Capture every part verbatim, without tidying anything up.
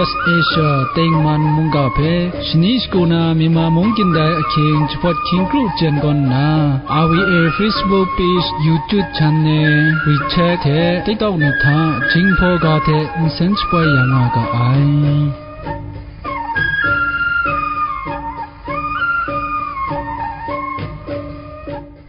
Asia Tengman mungga hpe shani shagu na Myanmar mung kyin dai ahkying jahpawt hkying kru jen gawn nna, R V A Facebook page, YouTube channel, WeChat hte TikTok ni hta Jinghpaw ga hte nsen shapoi ya nga ga ai.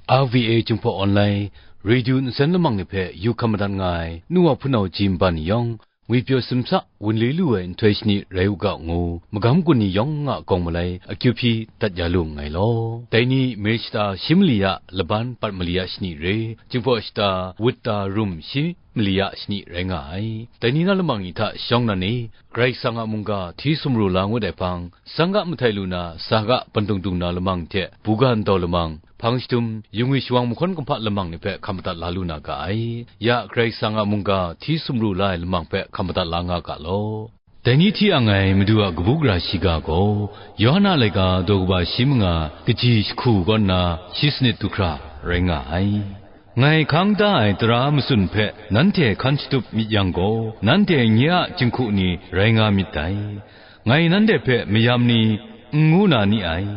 R V A Jinghpaw Online Radio nsen lamang ni hpe yu hkam madat nga ai nu wa hpunau ji nban ni yawng, ngwi pyaw simsa wunli lu ai nhtoi shani rai u ga ngu, magam gun ni yawng a kawng malai akyu hpyi dat ya lu nngai law. Dai ni, Mei shata shi mali ya laban pat mali ya shani re, Jinghpaw shata wut ta rum shi mali ya shani rai nga ai. Dai ni na lamang ni hta shawng nan e, Karai Kasang a mungga hti sumru la ngut ai hpang, sangga mahtai lu na, saga pandung dung na lamang hte, buga ndaw lamang, hpang shadum, yu ngwi shawang mahkawn kumhpa lamang ni hpe hkam madat la lu na ga ai. Ya Karai Kasang a mungga hti sumru la ai lamang hpe hkam madat la nga ga law. Dai ni hti ang ai Madu a kabu gara shiga gaw, Yawhan a laika daw kaba shi manga kaji jahku kaw nna shi sanit du hkra rai nga ai. Ngai hkang da ai tara matsun hpe nanhte hkan shatup myit yang gaw, nanhte nye a jinghku ni rai nga myit dai. Ngai nanhte hpe mayam ni n ngu na ni ai,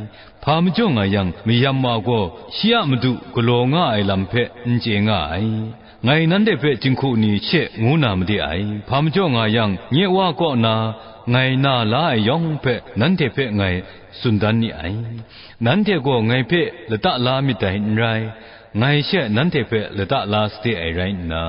hpa majaw nga yang, mayam wa gaw shi a madu galaw nga ai lam hpe n chye nga ai. Ngai nanhte hpe jinghku ni she ngu na made ai, hpa majaw nga yang, nye Wa kaw na ngai na la ai yawng hpe nanhte hpe ngai tsun dan ni ai. Nanhte gaw ngai hpe lata la myit dai n rai, ngai she nanhte hpe lata la sade ai rai nna,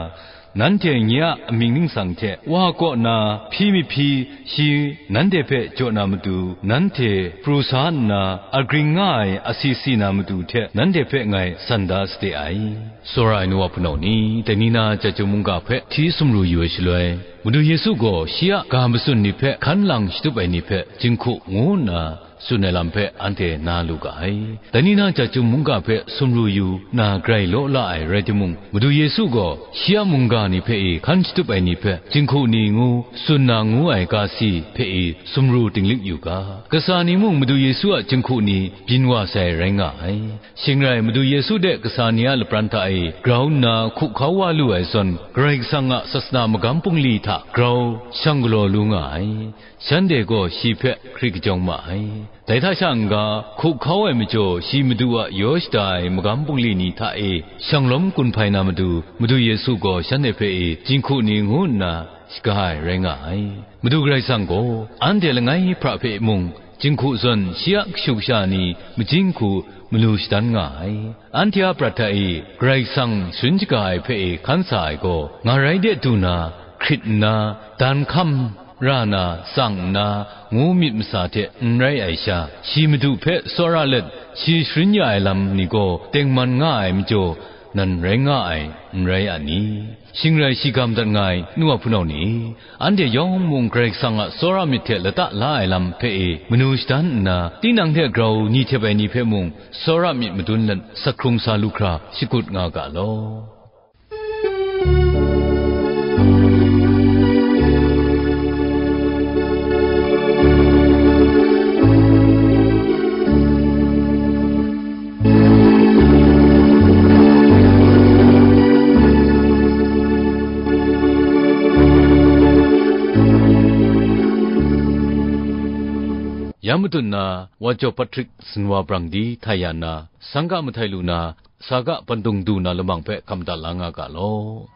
nanhte nye a amying ningsang hte Wa kaw na hpyi myit hpyi, shi nanhte hpe jaw na matu, nanhte pru sa nna agring nga ai asi si na matu hte nanhte hpe ngai san da sade ai. Tsawra ai nu wa hpunau ni, dai ni na Chyeju mungga hpe hti sumru yu ai shaloi, Madu Yesu gaw shi a ga matsun ni hpe hkan lang shatup ai ni hpe jinghku ngu nna tsun ai lam hpe anhte na lu ga ai. Dai ni na Chyeju mungga hpe sumru yu na grai law la ai rai timung, Madu Yesu gaw shi a mungga ni hpe e hkan shatup ai ni hpe jinghku ni ngu tsun na ngu ai ga si hpe e sumru dinglik yu ga. Kasa ni mung Madu Yesu a jinghku ni byin wa sai rai nga ai. Shing rai, Madu Yesu de kasa ni a lapran hta e grau nna hkuhkau wa lu ai zawn, Karai Kasang a sasana magam bungli hta grau shang galaw lu nga ai. Shanhte gaw shi hpe hkrit kajawng ma ai. Dai hta sha n-ga, hkuhkau ai majaw shi Madu a yaw shada ai magam bungli ni hta e shanglawm gun hpai na matu, Madu Yesu gaw shanhte hpe e jinghku ni ngu nna shaga ai rai nga ai. Madu Karai Kasang gaw anhte langai hpra hpe mung, jinghku zawn shi a kashu kasha ni majing hku manu shadan nga ai. Anhte a prat hta e Karai Kasang sharin shaga ai hpe e hkan sa ai gaw, nga rai de du na, hkrit nna, dan hkam ra na, tsang nna, ngu myit masa hte n rai ai sha, shi Madu hpe tsawra let, shi sharin ya ai lam ni gaw tengman nga ai majaw, nan rai nga ai, n rai a ni? Shing rai shi ga madat nga ai nu wa hpunau ni, anhte yawng mung Karai Kasang a tsawra myit hte lata la ai lam hpe e manu shadan nna, tinang hte grau ni htep ai ni hpe mung tsawra myit madun let, sak hkrung sa lu hkra shagut nga ga law. Ya matut na, Wa Jaw Patrick, Sinwa Brang Di, Htaiyan na, Sangga Mahtai Lu na, Saga Pandung Du na lamang hpe hkam da la nga ga law.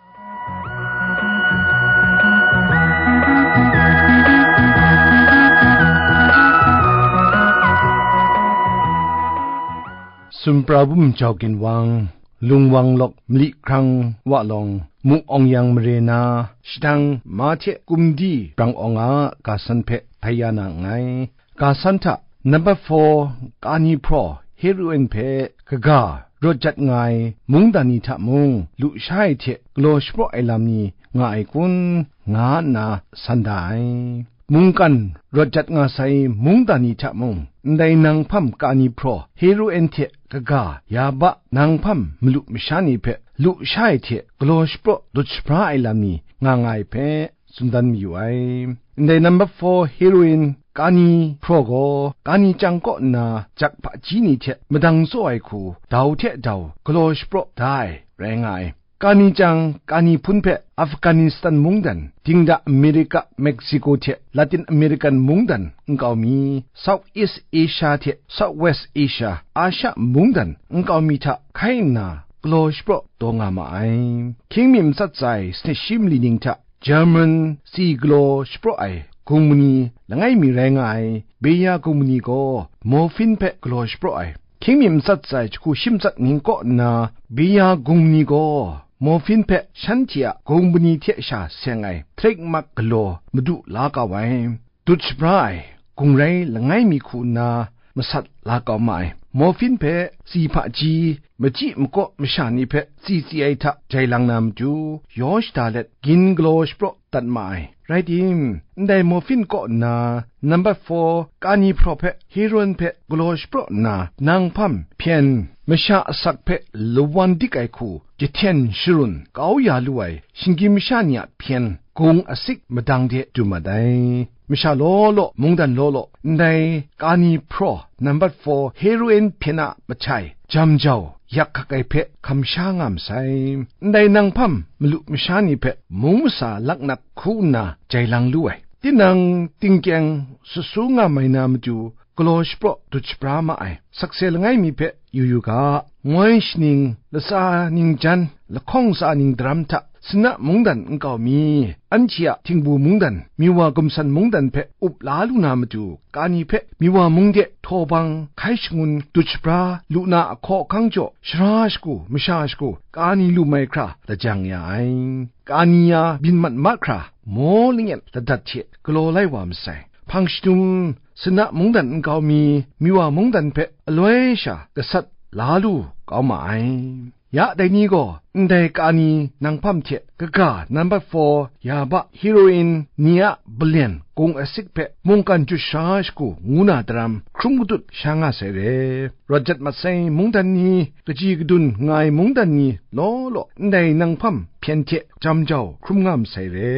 Sumprabum Jau Ginwang, Lungwang Lawk Mali Hkrang Wa Lawng, Mu Awng Yang Mare na, Shadang Mahte Kumdi Brang Awng a ga san hpe htaiya na nngai. Ga san hta, Number four, Kani Hpraw Heroin hpe kaga rawt jat nga ai mungdan ni hta mung, lusha ai hte galaw shapraw ai lam ni nga ai kun, nga nna san da ai. Mungkan rawt jat nga sai mungdan ni hta mung, ndai nang hpam Kani Hpraw Heroin hte kaga ya ba nang hpam malu masha ni hpe lusha ai hte galaw shapraw dut shapra ai lam ni nga nga ai hpe, tsun dan mayu ai. Ndai Number four Heroin Kani Hpraw gaw, Kani chyang kaw nna jak hpaji ni hte madang tsaw ai hku, dau hte dau galaw shapraw da ai, rai nga ai. Kani chyang, kani hpun hpe Afghanistan mungdan, dingda Amerika, Mexico hte Latin American mungdan nkau mi, South East Asia hte South West Asia, Asia mungdan nkau mi hta hkai nna galaw shapraw taw nga ma ai. Hkying mi matsat tsa ai sanit shi mali ning hta German tsi galaw shapraw ai gung mani langai mi rai nga ai Beya gung mani gaw morphine hpe galaw shapraw ai. Hkying mi matsat tsa ai jahku shi matsat ning kaw nna Beya gung mani gaw morphine hpe shanhte a gung mani hte sha seng ai trekmak galaw madu la kau ai. Dut shabra ai gung rai langai mi hku nna masat la kau ma ai. Morphine hpe tsi hpaji, machyi makaw masha ni hpe tsi tsi ai hta jai lang na matu, yaw shada let gin galaw shapraw dat ma ai. Rai tim, ndai morphine kaw nna, number four, kani hpraw hpe heroin hpe galaw shapraw nna, nang hpam hpyen, masha asak hpe lawan dik ai hku jahten sharun kau ya lu ai shinggyim masha ni a hpyen, gung asik madang de dum mat ai. Masha law law, mungdan law law, ndai kani hpraw, number four, heroin hpyen a mahtai, jam jau, yak hkak ai hpe hkam sha nga masai. Ndai nang hpam malu masha ni hpe mung masa laknak hku nna jai lang lu ai. Tinang tingkyeng sut su nga mai na matu, galaw shapraw dut shabra ma ai. Sakse langai mi hpe yu yu ga, ngoi shaning, latsa ningjan, lahkawng tsa ning daram hta, Sina mungdan nkau mi, anhte a htingbu mungdan, miwa gumsan mungdan hpe up la lu na matu, kani hpe miwa mung de htawbang hkai shangun dut shabra lu na ahkaw ahkang jaw, sara shagu, masha shagu, kani lu mai hkra lajang ya ai. Kani ya byin mat mat hkra, maw langyet ladat hte galaw lai wa masai. Hpang shadum, Sina mungdan nkau mi, miwa mungdan hpe aloi sha gasat la lu kau ma ai. Ya dai ni gaw, ndai kani nang hpam hte kaga number four yaba heroin ni a balen gung asik hpe mungkan jut sha shagu ngu na daram hkrum kadut sha nga sai re. Rawt jat mat sai mungdan ni, kaji kadun nga ai mungdan ni law law, ndai nang hpam hpyen hte jam jau hkrum nga masai re.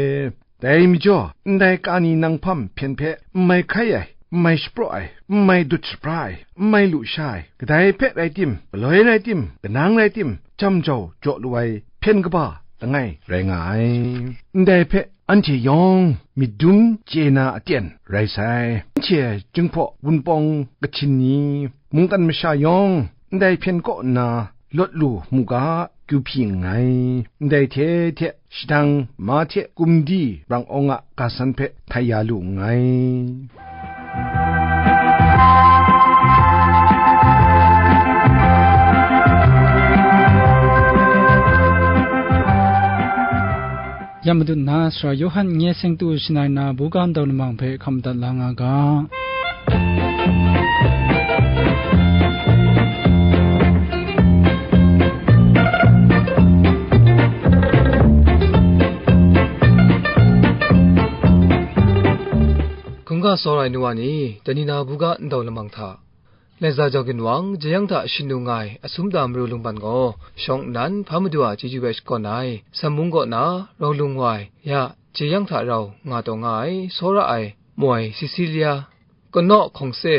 Dai majaw, ndai kani nang hpam hpyen hpe n mai hkai ai, n mai shapraw ai, n mai dut shabra ai, n mai lu sha ai, kadai hpe rai tim, galoi rai tim, kanang rai tim, jam jau jaw lu ai hpyen kaba langai rai nga ai. Ndai hpe anhte yawng myit dum chye na aten rai sai. Anhte jinghpaw wunpawng kahtin ni, mungkan masha yawng ndai hpyen kaw nna lawt lu mu ga, kyu hpyi nngai. Ndai hte hte shadang Mahte Kumdi Rang Awng a ga san hpe htai ya lu nngai. Ya madat na, Sara Yawhan Nye Seng Tu Shangai Na Buga Ndau Lamang hpe hkam dat la nga ga. Hkungga tsawra ai nu wa ni, dai ni na buga ndau lamang hta, Laiza jau ginwang, jeyang hta shanu nga ai Asum Da Maru Lungban gaw, shawng nnan hpa madu a chyeju hpe shakawn ai, Sam mung kaw na rau lung wa ai, ya jeyang hta rau nga taw nga ai, tsawra ai moi Sisilia, kanaw hkawng se,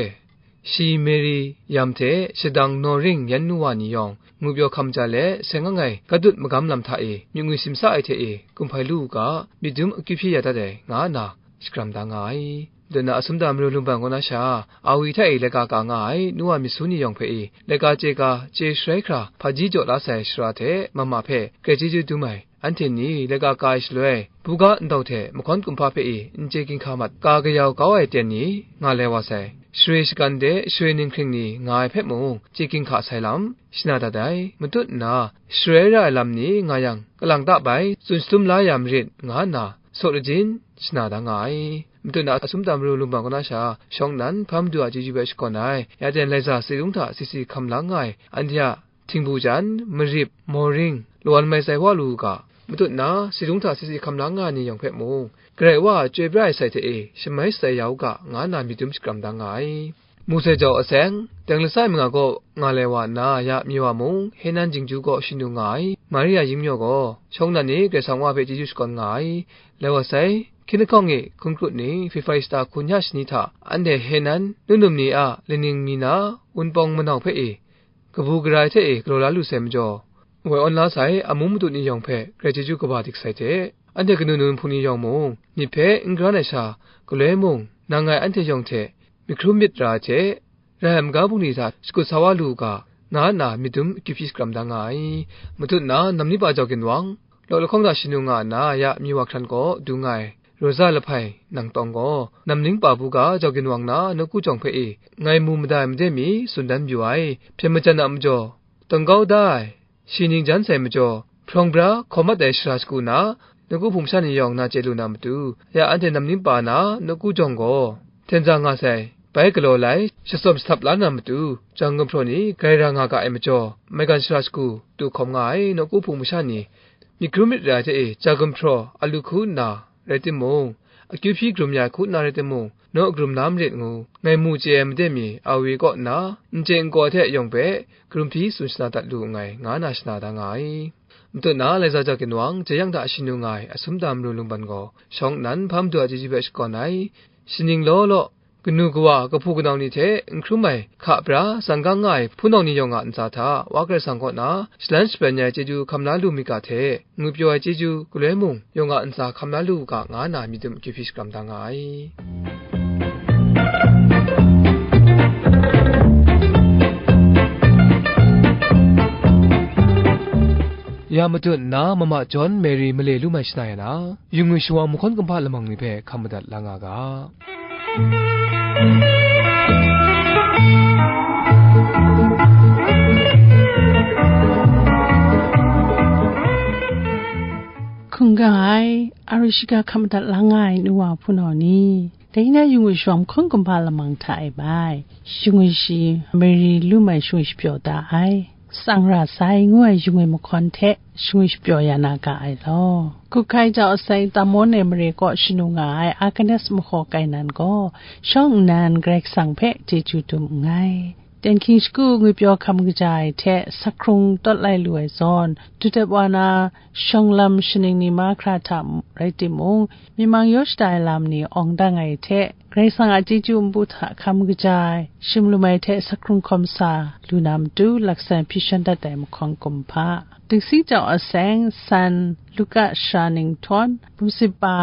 shi Meri, yam hte shadang Nawring yan nu wa ni yawng, ngupyaw hkam ja let seng ang ai gadut magam lam hta e, myit ngwi simsa ai hte e, kum hpai lu u ga, myit dum akyu hpyi ya dat ai, nga nna shakram da nga ai. Dai na Asum Da Maru Lungban kaw na sha, Awi hta e laika ka nga ai nu wa myit su ni yawng hpe e, laika chye ga, chye sharai hkra, hpaji jaw la sai shara hte mama hpe grai chyeju dum ai, anhte ni laika ka ai shaloi, buga ndau hte mahkawn kumhpa hpe e n chye ginhka mat, ka kayau kau ai ten ni nga lai wa sai. Share shagan de share ninghkring ni nga ai hpe mung, chye ginhka sai lam shana dat ai. Matut nna, share ra ai lam ni nga yang, kalang ta bai tsun shadum la ya marit, nga nna, saw lajin shana da nga ai. Matut na Asum Da Maru Lungban kaw na sha, shawng nnan hpa madu a chyeju hpe shakawn ai, ya ten Laiza tsi lung hta sisi hkam lang nga ai, anhte a htingbu jan, marip, mawring, lawan mai tsai wa lu u ga, matut na tsi lung hta sisi hkam lang nga ai ni yawng hpe mung, Karai Wa a chyoi pra ai sai hte e, shamai shatsai ya u ga, nga nna myit dum shakram da nga ai. Muse jau aseng, teng lasai manga kaw nga lai wa nna, ya mi wa mung, Henan jingju kaw shanu nga ai, Maria yingmyaw gaw, shawng nnan ni Karai Kasang Wa hpe chyeju shakawn nga ai, lai wa sai, hkying lahkawng e hkun krut ni, hpyi hprai shata hkun ya shani hta, anhte Henan, nu num ni a laning mi na, wunpawng manau hpe e, kabu gara ai hte e galaw la lu sai majaw, woi awn la sai amu matut ni yawng hpe grai chyeju kaba dik sai hte, anhte kanu num hpung ni yawng mung, myit hpe n garan ai sha galoi mung, nang ngai anhte yawng hte myit hkrum myit ra ai hte, rai ai maga bungli hta shakut sa wa lu u ga, nga nna myit dum akyu hpyi shakram da nga ai. Matut na namning pa jau ginwang, lawk lahkawng hta shanu nga nna ya myi wa hkran kaw du nga ai Rosa Lahpai nang tawng gaw, namning pa bu ga jau ginwang na nawku jawng hpe e, ngai mu mada ai made mi tsun dan mayu ai, hpyen majan a majaw, tawn kau da ai, shi ning jan sai majaw, hprawng bra hkaw mat ai shara shagu na, nawku hpung masha ni yawng na chye lu na matu, ya anhte namning pa na nawku jawng gaw, hten za nga sai, bai galaw lai, shatsawm shahtap la na matu, jang gumhpraw ni grai ra nga ga ai majaw, maigan shara shagu tu hkawm nga ai nawku hpung masha ni, myit hkrum myit ra hte e, ja gumhpraw a lu hku nna rai timung, akyu hpyi krum ya ai hku nna rai timung, naw krum na marit ngu, ngai mu chye ai made mi a wi kaw nna, n chye n kaw hte yawng hpe, krum hpyi tsun shana dat lu nngai, nga na shana da nga ai. Matut na Laiza jau ginwang, jeyang hta shanu nga ai, asum ta maru lungban gaw, shawng nnan hpa madu a chyeju hpe shakawn ai, shaning law law, kanu kawa, kahpu kanau ni hte n hkrum ai, hka bra, tsang gang nga ai hpunau ni yawng a ntsa hta, Wa Karai Kasang kaw na shalan shabran ai chyeju hkam la lu myit ga hte, ngwi pyaw ai chyeju galoi mung, yawng a ntsa hkam la lu u ga, nga na myit dum akyu hpyi shakram da nga ai. Ya matut nna, Mama John Mary male lu mai shana ya na, yu ngwi shawa mahkawn kumhpa lamang ni hpe hkam madat la nga ga. Hkungga ai, a ru shiga hkam madat la nga ai nu wa hpunau ni, dai na yu ngwi shawa mahkawn kumhpa lamang hta e bai, yu ngwi shi Mary lu mai yu ngwi shi pyaw da ai. Tsang ra sai ngu ai yu ngwi mahkawn hte yu ngwi shi pyaw ya na ga ai law. Kuhkai jau asai Tamon ai mare kaw shanu nga ai Agnes mahaw kai nan gaw, shawng nnan Karai Kasang hpe chyeju dum nngai. Tenghkying shagu ngwi pyaw hkam kaja ai hte sakhkrung tawt lai lu ai zawn, dutdep wa na shawng lam shaning ni mahkra hta rai timung, myi mang yaw shada ai lam ni awng dang ai hte, Karai Kasang a chyeju npu hta hkam kaja ai, shim lu mai hte sakhkrung hkawm sa lu na matu, laksan hpyi shawn dat ai mahkawn kumhpa. Dingsi jau aseng, San Luka shara ning htawn, Bumsip pa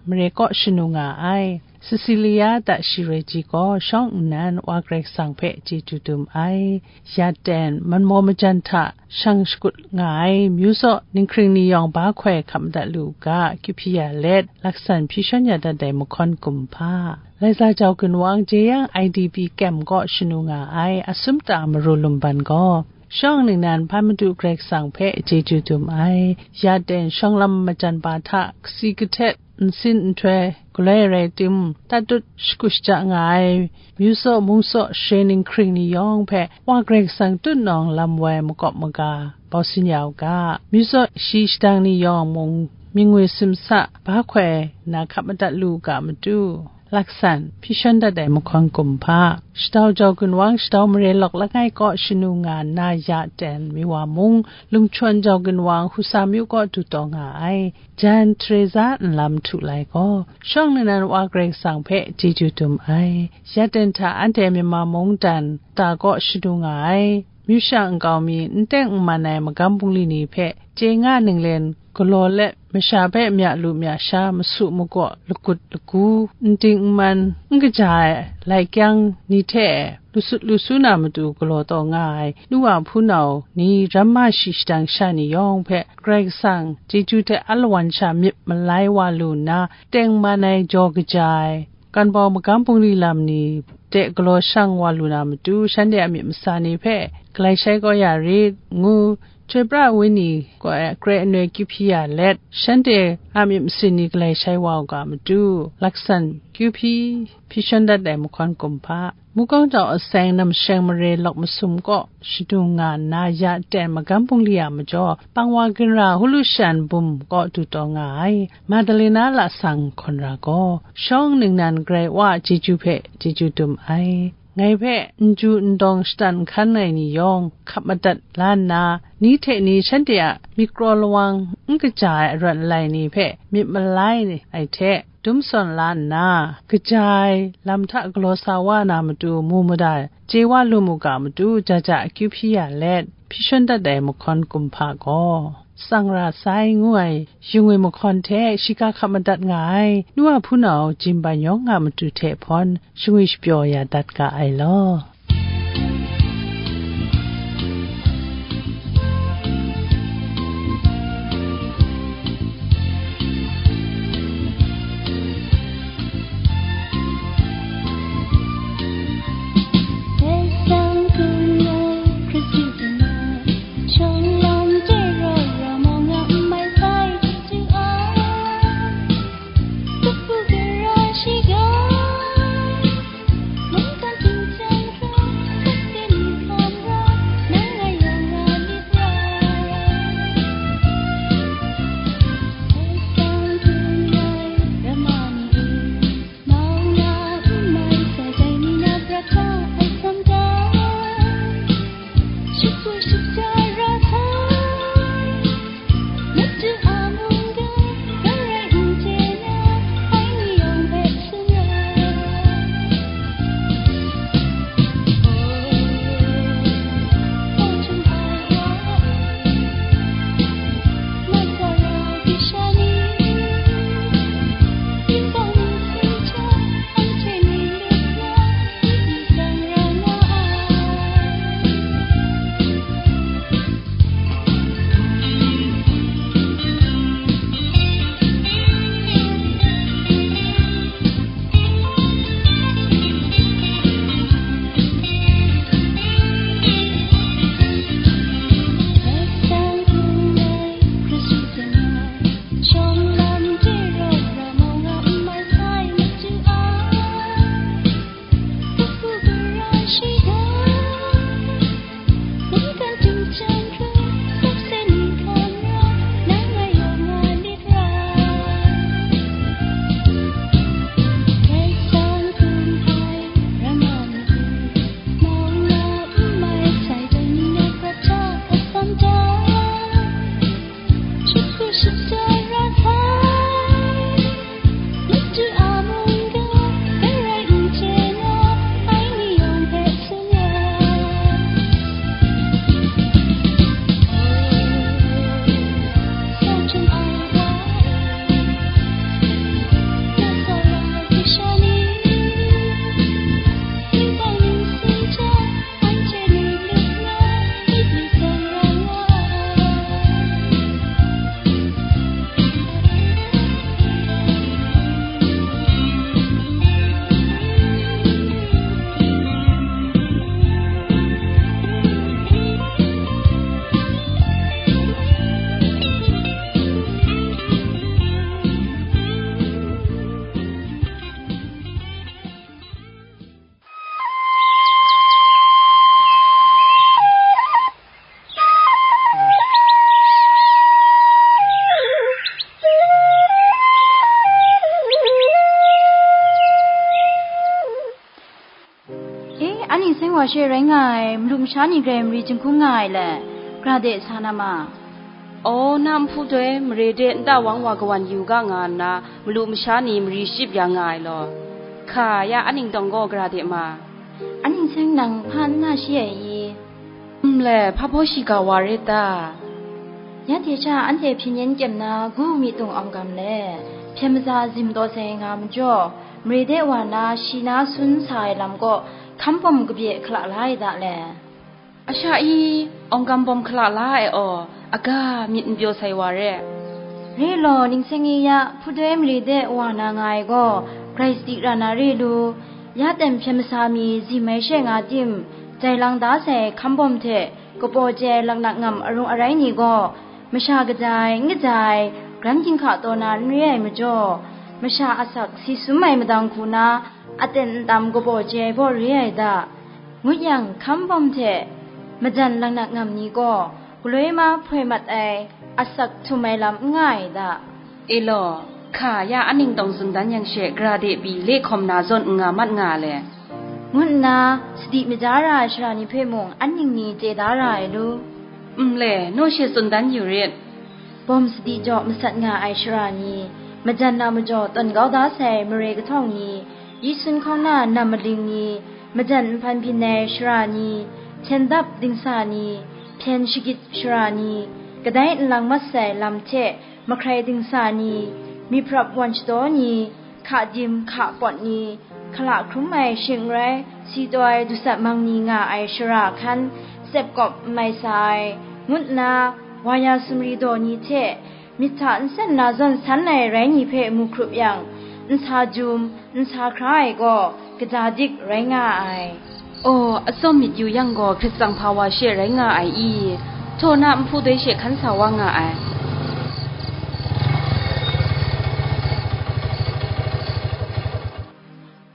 mare kaw shanu nga ai, Cecilia ta shi rai ji gaw, shawng nnan Wa Karai Kasang hpe chyeju dum ai. Ya ten, manmaw majan hta shang shakut nga ai, myu saw ninghkring ni yawng ba hkoi hkap madat lu u ga, kyu hpyi ya let, laksan hpyi shawn ya dat ai mahkawn kumhpa. Laiza jau ginwang jeyang I D P kem kaw shanu nga ai, asum ta maru lungban gaw, shawng ningnan hpa madu Karai Kasang hpe chyeju dum ai. Ya ten, shawng lam majan ba hta kasi kahtet, nsin nhtoi galoi rai tim, tatut shagu shaja nga ai, myu saw mung saw share ninghkring ni yawng hpe Wa Karai Kasang tutnawng lam wai makawp maga bau sin ya u ga, myu saw shi shadang ni yawng mung myingwi simsa ba hkoi na hkap madat lu u ga matu, laksan hpyi shawn dat ai mahkawn kumhpa. Shadau jau ginwang, shadau mare lawk langai kaw shanu nga nna ya ten, myi wa mung, Lungchyawn jau ginwang, Husa myu kaw du taw nga ai. Jan Teresa nlam htu lai gaw, shawng ningnan Wa Karai Kasang hpe chyeju dum ai. Ya ten hta anhte Myanmar mungdan ta kaw shadu nga ai, myu sha nkau mi, n teng n man ai magam bungli ni hpe chye nga ninglen galaw let, masha hpe mya lu mya sha, masu magaw, lagut lagu, n ding n man, n kaja ai, lai kyang ni hte, lu sut lu su na matu galaw taw nga ai, nu wa hpunau ni, ramma shi shadang sha ni yawng hpe, Karai Kasang chyeju hte alawan sha myit malai wa lu nna, teng man ai jaw kaja ai, kan bau magam bungli lam ni de galaw shang wa lu na matu, shanhte a myit masa ni hpe galai shai kau ya rit, ngu, Chyoi pra ai wenyi gaw, kre anoi kyu hpyi ya let, shanhte a myit masin ni galai shai wa u ga matu, laksan kyu hpyi, hpyi shawn dat ai mahkawn kumhpa. Mukawng jau aseng, namsheng mare lawk masum kaw shadung nga nna, ya ten magam bungli a majaw, pang wa ginra Hulu Shan bum kaw du taw nga ai, Madalena lasang hkawn ra gaw, shawng ningnan Karai Wa a chyeju hpe chyeju dum ai. Ngai hpe n ju n dawng shatan hkan ai ni yawng hkap madat la nna, ni hte ni shanhte a myit kraw lawang n kaja ai arawt alai ni hpe myit malai ai hte dum sawn la nna, kaja ai lam hta galaw sa wa na matu mu mada chye wa lu mu ga matu, ja ja akyu hpyi ya let, Shi shawn dat ai mahkawn kumhpa gaw, Tsang Ra Sai ngu ai shingwi mahkawn hte shiga hkap madat nga ai nu a hpunau Jin Ban Yawng a matu hte hpawn shingwi shapyaw ya dat ga ai law. E, anhte seng wa she rai nga ai, malu masha ni grai mari jinghkung nga ai le, gara de sa na ma. Aw, na nhpu doi mare de nta wang wa kawan yu ga nga nna, malu masha ni mari shachyip ya nga ai law, hka ya, a ningdawng gaw gara de ma. Anhte seng nang hpa n na shi ai i? Nle, hpa baw shiga wa rit ta? Ya de sha, anhte hpyen yen kyem na gu mi tung awng gam le, hpyen maza zim taw sai nga majaw, mare de wa na shi na sun sa ai lam kaw, hkam bawm kabye hkala la ai da le. A sha i, awng gam bawm hkala la ai aw, aga myit n pyaw sai wa re. Re law, ningseng i ya, hpudoi mare de wa na nga ai gaw, grai sadi ra na re lu, ya ten hpyen masa mi zim ai she nga tim, jai lang da sai hkam bawm hte, kapaw chye ai laknak ngam arung arai ni gaw, masha kaja ai, n kaja ai, gran ginhka taw na n re ai majaw, masha asak si sum ai madang hku na, aten ntam kapaw chye ai baw re ai da. Ngut yang, hkam bawm hte majan laknak ngam ni gaw, galoi ma hpoi mat ai, asak htum ai lam n nga ai da. E law, hka ya a ningdawng tsun dan yang she, gara de pyi le hkawm na zawn n nga mat nga le, ngu nna, sadi maja ra ai sara ni hpe mung an ning ni chye da ra ai lu. Nle, naw she tsun dan yu rit. Bawm sadi jaw masat nga ai sara ni, majan a majaw tawn kau da sai mare kahtawng ni, yi sun hkawng na nam maling ni, majan nhpan byin ai sara ni, hten dap dingsa ni, Hten shagit shara ni, kadai nlang mat sai lam hte mahkrai dingsa ni, myit prap wan shadaw ni, hka dim hka pawt ni, hkala hkrum ai shing n rai, si taw ai dusat mang ni nga ai shara hkan, tsep kawp n mai sa ai, ngut nna, wa ya sumri daw ni hte, myit hta nsen na zawn san ai rai ni hpe mu hkrup yang, nsa jum, nsa hkra ai gaw, kaja dik rai nga ai. Aw, atsawm myit yu yang gaw, Hkrit tsang hpa wa she rai nga ai i? Htaw na nhpu doi she hkan sa wa nga ai.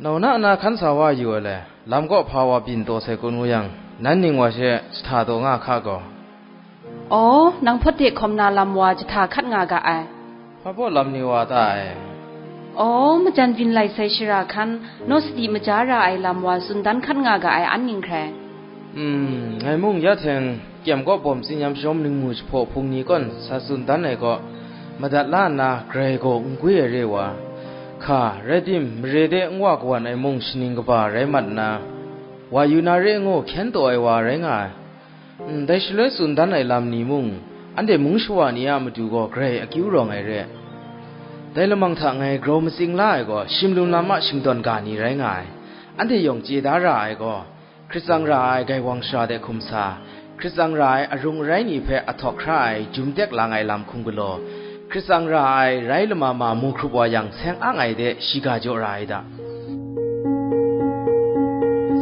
Nau na na hkan sa wa yu ai le, lam kaw hpa wa byin taw sai kun ngu yang, nan ning wa she jahta taw nga hka gaw. Aw, nang hpawt de hkawm na lam wa jahta hkat nga ga ai. Hpa baw lam ni wa ta ai? Aw, majan byin lai sai shara hkan, naw sadi maja ra ai lam wa tsun dan hkat nga ga ai an ning hkrai. Hmm, ngai mung ya hten, kyem kaw bawm tsinyam shawm ningmu jahpaw hpung ni kawn sa tsun dan ai kaw, madat la nna grai gaw n gwi ai re wa, hka, rai tim, mare de n wa kawan ai mung shaning kaba rai mat nna, wa yu na re ngu hkyen taw ai wa rai nga ai. Ndai shaloi tsun dan ai lam ni mung, anhte mung shawa ni a matu gaw grai akyu rawng ai re. Dai lamang hta ngai grau matsing la ai gaw, shim lum lam a shingtawn ga ni rai nga ai. Anhte yawng chye da ra ai gaw, Hkrit tsang ra ai gaiwang shara de hkum sa, Hkrit tsang ra ai arung arai ni hpe ahtawk hkra ai jum tek lang ai lam hkum galaw, Hkrit tsang ra ai rai lama ma mu hkrup wa yang seng ang ai de shiga jaw ra ai da.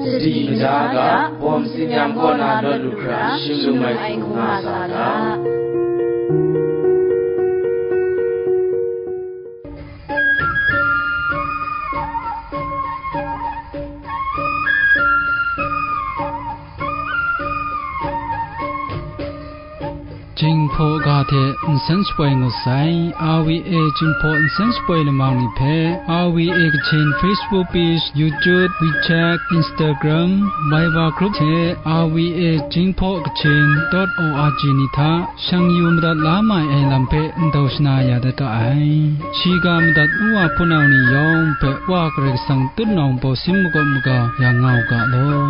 Sadi maja ga, bawm tsinyam kaw na lawt lu hkra, shim lum ai hku nga sa ga. Jinghpaw ga hte nsen shapoi ngut sai, R V A Jinghpaw nsen shapoi lamang ni hpe, R V A Kachin Facebook page, YouTube, WeChat, Instagram, Viber group hte R V A Jinghpaw Kachin dot O R G ni hta shang yu madat la mai ai lam hpe ndau shana ya dat ga ai. Shiga madat nu wa hpunau ni yawng hpe Wa Karai Kasang tutnawng bawsin makawp maga yang nga u ga law.